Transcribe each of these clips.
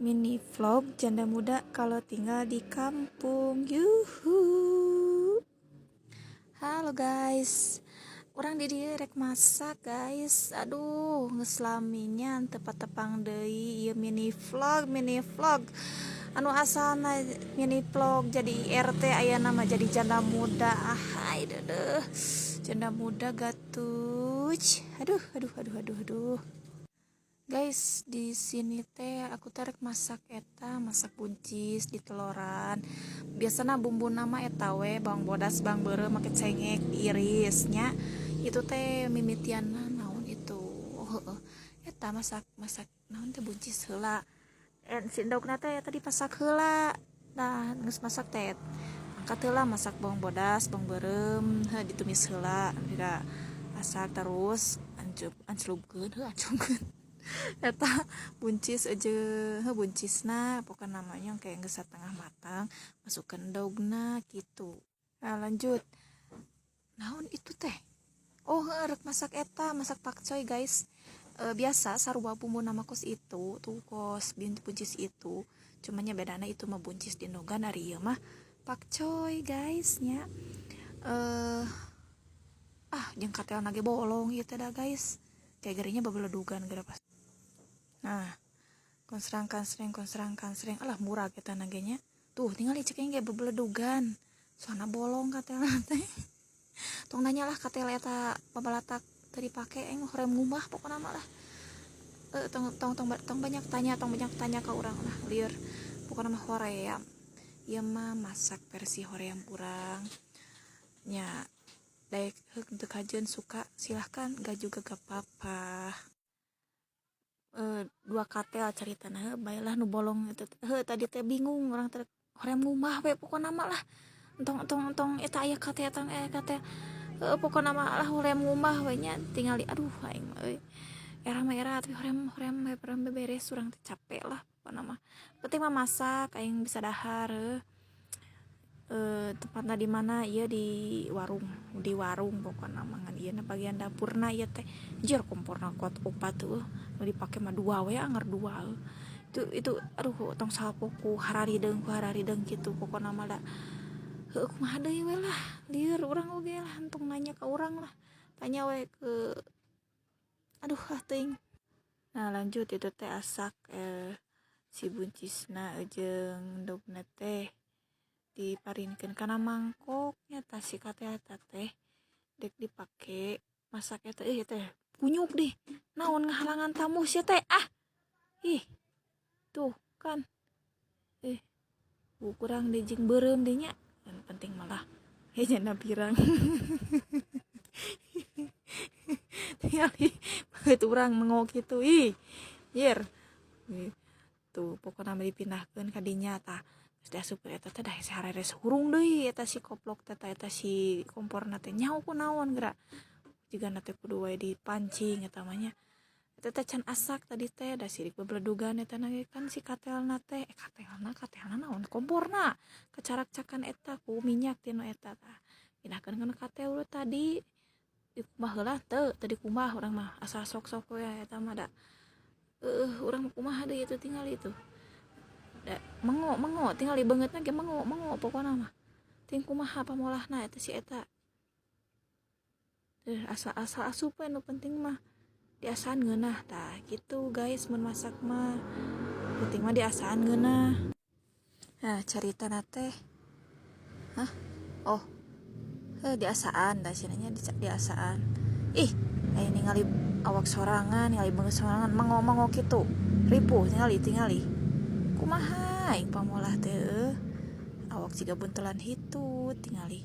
Mini vlog janda muda kalau tinggal di kampung. Yuhu. Halo guys. Urang di dieu rek masak, guys. Aduh, geus laminya teu patepang deui ieu mini vlog, mini vlog. Anu asalna mini vlog jadi IRT, ayeuna mah jadi janda muda. Ah, deudeuh. Janda muda gatuh. Aduh, aduh, aduh, aduh, aduh. Guys, di sini teh aku teh rek masak eta, masak buncis di teloran. Biasana bumbuna mah eta we, bawang bodas, bawang beureum, make cengek diiris nya. Itu teh mimitianna naon itu? Oh, heueuh. Eta masak masak naon teh, buncis heula. En si endogna teh tadi masak heula. Nah, geus masak teh angkat heula, masak bawang bodas, bawang beureum, heuh, ditumis heula, jika masak terus ancup anclubkeun, heuh, anclubkeun. Eta buncis aja, heuh, buncisna pokokna namanya kayak geus satengah matang, masukkeun endogna gitu. Nah, lanjut. Naon itu teh? Oh, heuh, rek masak eta, masak pakcoy, guys. Biasa sarua bumbuna mah kos itu, tuh kos buncis itu. Cuma nya bedana itu mah buncis di endogan, ari ieu mah pakcoy, guys, nya. Ah, jeung katelna ge bolong ieu teh da, guys. Kayak gerinya babeledugan geura pas. Nah, konsrang kansreng konsrang kansreng, alah, murah kita na ge nya. Tuh, tinggal cek ge bebeledugan. Soalna bolong katelna teh. Tong nanya lah katel eta pabalatak teu dipake, aing hoream ngumbah pokona mah lah. Tong tong tong tong banyak tanya, tong banyak tanya ka urang lah, lieur. Pokona mah hoream. Ieu mah masak versi hoream urang. Nya, daek heuk teu kajeun suka silahkan, gak juga gak apa-apa. Dua katel caritana, heuh, bae lah nu bolong eta heuh. Tadi teh bingung urang teh, hoream ngumbah we pokona mah lah. Entong entong entong eta aya katel, tong aya katel, heuh, pokona mah lah hoream ngumbah we nya. Tingali, aduh, aing mah euy, era mah era, tapi hoream hoream hoream beberes urang teh, capek lah pokona mah. Penting mah masak aing bisa dahar, heuh. Tempatna di mana ieu? Di warung, di warung pokona mah, ngan ieu bagian dapurna ieu teh. Anjir, komporna kuat opat tuh, nu dipake mah dua we, anger dua itu. Aduh, tong salpo ku hararideung kitu pokona mah da. Heuh, kumaha deui we lah, lieur urang oge lah. Entong nanya ka urang lah, tanya we ke, aduh, ah, teuing. Nah, lanjut, itu teh asak si buncisna jeung endogna teh diparinkeun kana mangkok nya. Tah, si katel eta teh dek dipake masak eta. Ih, teh kunyuk deh, naon ngahalangan tamu sia teh, ah. Ih, tuh kan, eh, kurang deh jeung beureum deh nya. Yang penting malah eh janda pirang tinggali beut urang mengok kitu. Ih, yer tuh, pokokna mah dipindahkeun ka dinya. Tah, geus diasupkeun eta teh, dah hareres hurung deui eta si koplok teh, eta si komporna teh nyaho ku naon geura, jigana teh kudu wae dipancing eta mah nya. Eta teh can asak tadi teh, da sirik bebeledugan eta na ge kan si katelna teh, eh, katelna, katelna naon, komporna kacarak-cakan eta ku minyak tina eta. Tah, pindahkeun kana katel tadi, dikumbah heula teu, teu dikumbah urang mah, asal sok-sok we eta mah da. Heueuh, urang mah kumaha deui itu, tingali tuh da mengo mengo, tingali beungeutna ge mengo mengo pokona mah. Ting kumaha pamolahna eta si eta. Asal asal asup we, nu penting mah diasaan ngeunah. Tah, kitu guys, mun masak mah penting mah diasaan ngeunah. Nah, caritana teh, hah, oh, heuh, diasaan da cenah nya, diasaan. Ih, aya ningali awak sorangan, ningali beungeut sorangan mengo mengo kitu, ripuh. Tingali, tingali kumaha aing pamolah teh, awak jiga buntelan hitut tingali.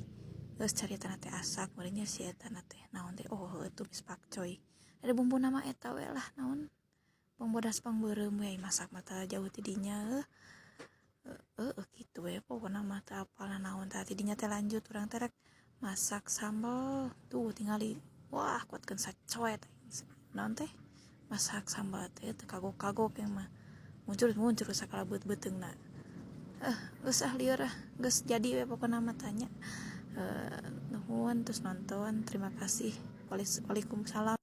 Geus, caritana teh asak meureun nya si eta na teh, naon teh, oh heueuh, tumis pakcoy. Ada bumbuna mah eta we lah, naon, bawang bodas, bawang beureum we. Masak mah tara jauh ti dinya, heuh, heueuh, kitu we pokona mah, teu apal naon. Tah, ti dinya teh lanjut urang teh rek masak sambal. Tuh, tingali, wah, kuatkeun sacoet. Naon teh, masak sambal teh teu kagok-kagok yang mah, muncul muncul sakala beut-beuteungna. Eh, geus ah, lieur ah, geus jadi we pokona mah. Tanya, nuhun terus nonton, terima kasih. Waalaikumsalam.